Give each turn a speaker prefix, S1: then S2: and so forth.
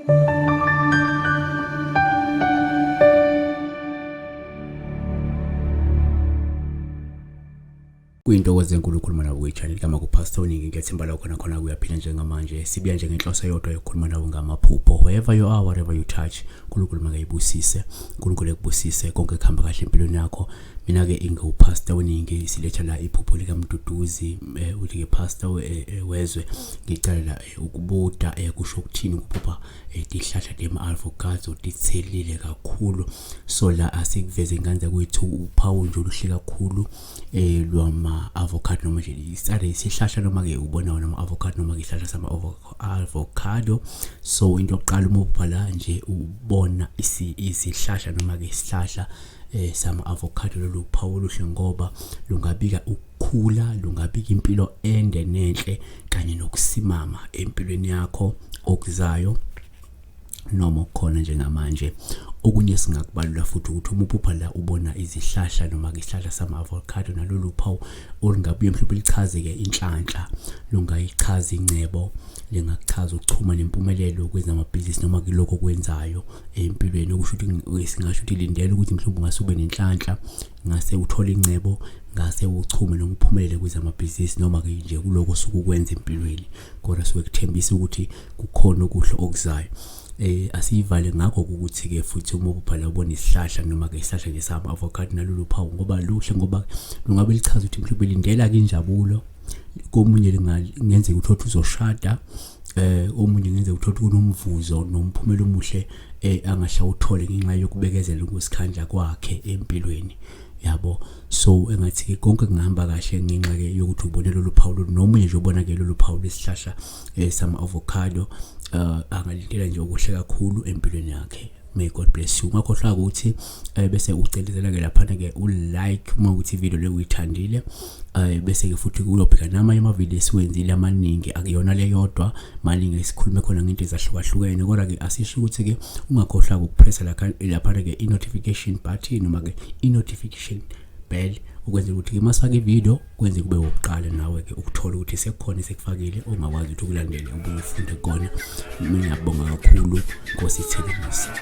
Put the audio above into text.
S1: Kuyintokozo enkulu ukukhuluma nawe kwi-channel kaMakuPastor Oningi. Ngiyethemba la khona khona kuyaphila njengamanje. Sibuya njengenhloso eyodwa yokukhuluma nawe ngamaphupho. Wherever you are, whatever you touch, uNkulunkulu makayibusise. uNkulunkulu ekubusise konke kuhamba kahle empilweni yakho. Mina-ke ingiwuPastor Oningi, siletha la iphupho likaMduduzi, uthi-ke Pastor wezwe, ngicela la ukubuda kusho ukuthini ukuphupha tihlahla tema-avocado tithelile kakhulu. So la asikuveze ingane zakwethu uphawu nje oluhle kakhulu lwama-avocado noma nje isale isihlahla noma ke ubona wona ama-avocado noma ke isihlahla sama-avocado. So into yokuqala uma ubhala nje ubona isihlahla noma ke isihlahla sama-avocado, lolu phawu oluhle ngoba lungabika ukukhula, lungabika impilo ende nenhle kanye nokusimama empilweni yakho okuzayo noma okukhona njengamanje. Okunye singakubalula futhi ukuthi uma uphupha la ubona izihlahla noma ke isihlahla sama-avocado, nalolu phawu olungabuye mhlawumbe lichaze-ke inhlanhla, lungayichaza ingcebo, lingakuchaza ukuchuma nempumelelo kwezamabhizinisi noma kulokho okwenzayo empilweni. Okusho ukuthi singasho ukuthi lindela ukuthi mhlawumbe ungase ube nenhlanhla, ngase uthole ingcebo, ngase uchume noma uphumelele kwezamabhizinisi noma-ke nje kuloko osuke ukwenza empilweni, kodwa suke kuthembisa ukuthi kukhona okuhle okuzayo. Asiyivale ngakho ukuthi ke futhi uma ubhala ubona isihlahla noma ke isihlahla nje sama avocado, nalolu phawu ngoba luhle, ngoba lungabe lichaza ukuthi mhlawumbe lindela ke injabulo. Komunye lingenzeka ukuthi uzoshada, omunye ngenzeka ukuthi kunomvuzo nomphumela omuhle angahla uthole ngenxa yokubekezela ukusikhandla kwakhe empilweni yabo. So engathi ke konke kungahamba kahle ngenxa ke yokuthi ubone lolu phawu, nomunye nje ubona ke lolu phawu lwesihlahla sama avocado, angalindela nje okuhle kakhulu empilweni yakhe. May God bless you. Ungakhohlwa ukuthi bese ucelezela ke laphana ke u-like uma ukuthi ivideo le uyithandile, bese ke futhi uyobheka namanye amavideo esiwenzile amaningi, akuyona le yodwa, maningi esikhulume khona ngento ezahlukahlukene. Kodwa ke asisho ukuthi ke ungakhohlwa ukupressa laphana ke i-notification button noma ke i-notification bell, ukwenzela ukuthi ke masifake ivideo kwenze kube wokuqala nawe ke ukuthola ukuthi sekukhona esekufakile ongakwazi ukuthi ukulandele ubuye ufunde kona. Mina ngiyabonga kakhulu, Nkosi ithele umusa.